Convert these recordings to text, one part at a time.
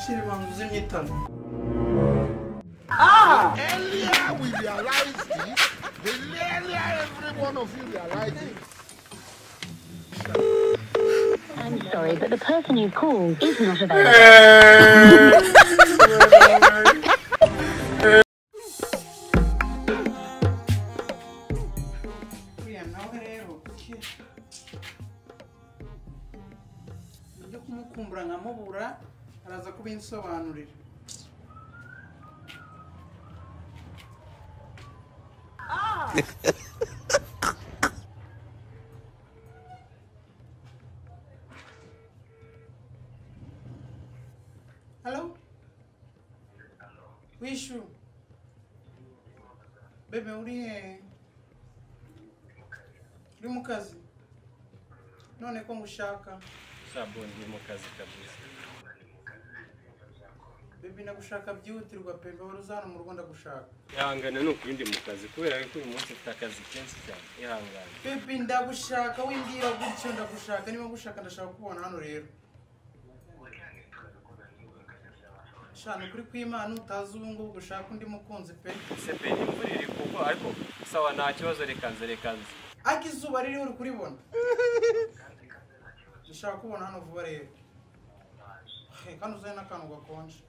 Shira banza uzimye itara. The earlier we realize this, the earlier every one of you realize it. I'm sorry, but the person you called is not available. Uriya nawe rero ibyo kumukumbura nkamubura araza kubinsobanurira. Hello? Wishu. Bebe uri he? Uri mu kazi? None ko ngushaka? Sabuni ni mu kazi kabisa. Bebe nagushaka byihutirwa pe, mbahora uza hano mu rugo ndagushaka. Ihangane ni ukuri ndi mu kazi kubera ko uyu munsi mfite akazi kenshi cyane. Ihangane. Bebe ndagushaka wimbwira gutyo ndagushaka, niba ngushaka ndashaka kukubona hano rero. Shana kuri kw'Imana utazi ubu ngubu gushaka undi mukunzi pe. Se pe imvura iri kugwa ariko sawa nta kibazo reka nze reka nze. Ariko izuba ririho uri kuribona. Ndashaka kubona hano vuba rero. Kandi uzane n'akantu gakonje.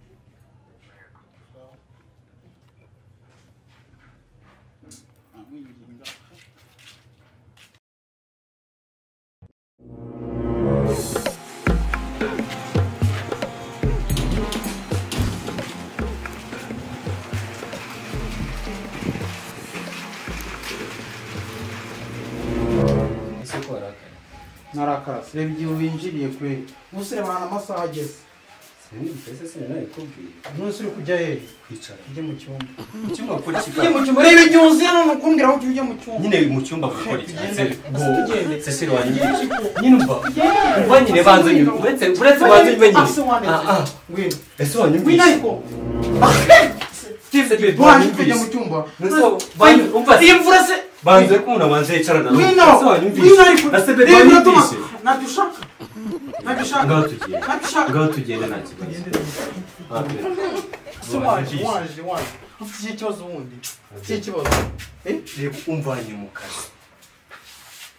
Ese ko warakara? Narakara, reba igihe winjiriye kweli. Ubuse reba ahantu amasaha ageze. Sinumvise se sinanabikubwiye. Nonese uri kujya hehe? Kwicara. Ujye mu cyumba. Mu cyumba gukora iki? Ujye mu cyumba. Reba igihe uziye none ukumbwira aho ujye mu cyumba. Nyine mu cyumba gukora iki? Tugende. Tugende. Cecile wanyumvise. Nyine umva. Umva nyine banza nyine. Uretse banza nyine nyine. Ase wandetse. Ngwino. Ese wanyumvise. Ngwino ariko. Steve Bebe Waje kujya mu cyumba. Umva. Iyi mvura se banze ko umuntu abanza yicarana. Ngwino. Ese wanyumvise. Ngwino ariko. Ese Bebe Reba biratuma. wanyumvise. Ntabyo ushaka. Ntabyo ushaka. Ngaho tugende. Ntabyo ushaka. Ngaho tugende nta kibazo. Se waje waje waje. Ufite ikihe kibazo wundi? Ikihe kibazo? Eh? Reba umvanye mu kazi.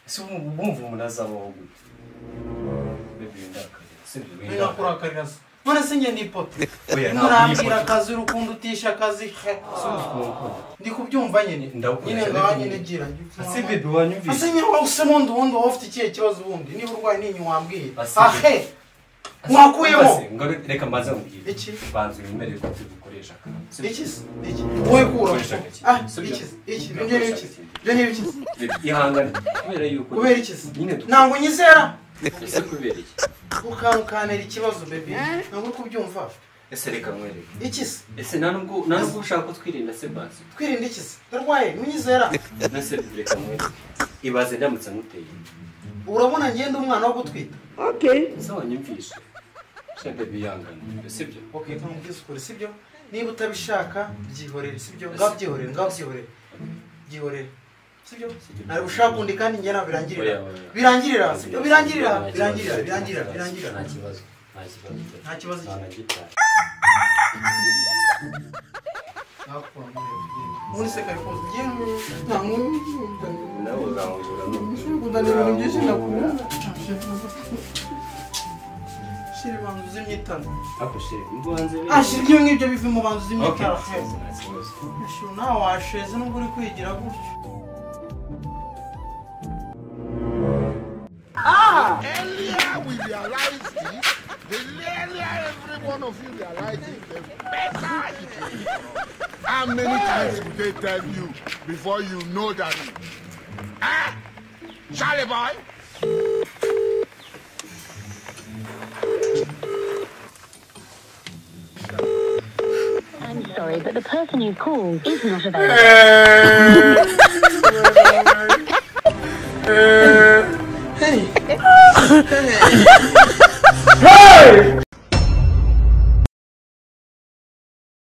Ese wumva umuntu azabaho gute? Bebe ndakarira. Sibyo Ngwino kurakarira se. None se njye ni ipoto. Oya, Murambwira akazi urukundo utisha akazi. Ndi kubyumva nyine. Ndawukunda. Nyine ngaho nyine gira. Ese Bebe wanyumvise. Ase nyine wowe use wundi wundi wowe ufite ikihe kibazo wundi? Niba urwaye ninyi wambwiye. Ase- Ahe. Mwakuyemo. Reka mbanze nkubwire. Iki? Banza uyemerere ko turi gukoresha akantu. Iki se? Iki? Wowe kura. Gukoresha agakingirizo. Ah, Sibyo? iki se? Iki? Ibyo ni ibiki? Ibyo ni ibiki? Ihangane kubera yuko Kubera iki se? Nyine Ntabwo nyizera. Ese kubera iki? Ukankanira ikibazo baby. Ntabwo uri kubyumva. Ese reka nkwereke. Iki se? Ese nta nubwo ushaka ko twirinda se banza. Twirinda iki se? Ndarwaye, ntunyizera. Nase reka nkwereke. Ibaze ndamutse nkuteye. Urabona ngenda umwana wo gutwita. Ese wanyumvishe. Se Bebe yangana. Sibyo? Okay, nkubwize ukuri sibyo? Niba utabishaka byihorere sibyo? Ngaho byihorere, ngaho byihorere. Byihorere. Sibyo? Nari gushaka undi kandi njye nawe birangirira. Oya, oya. Birangirira, sibyo? Birangirira, birangirira, birangirira, birangirira. Nta kibazo. Nta kibazo. Nta kibazo Nta na gitari. Ubundi se kare kose ugiye nta Nawe uzamujura nkundana ibintu byinshi nakunda. Shira banza uzimye itara. Ako shira imbanze. Ah, shira ibyo ngibyo bive mu banza uzimye Okay. itara. Nta kibazo. Shira nawe washeze nubwo uri kwigira gutyo. The earlier we realize this, the earlier every one of you realize it, the better it will be for us. How many times will they tell you before you know that? Eh? Charlie boy? I'm sorry, but the person you called is not available. Hey! Hey!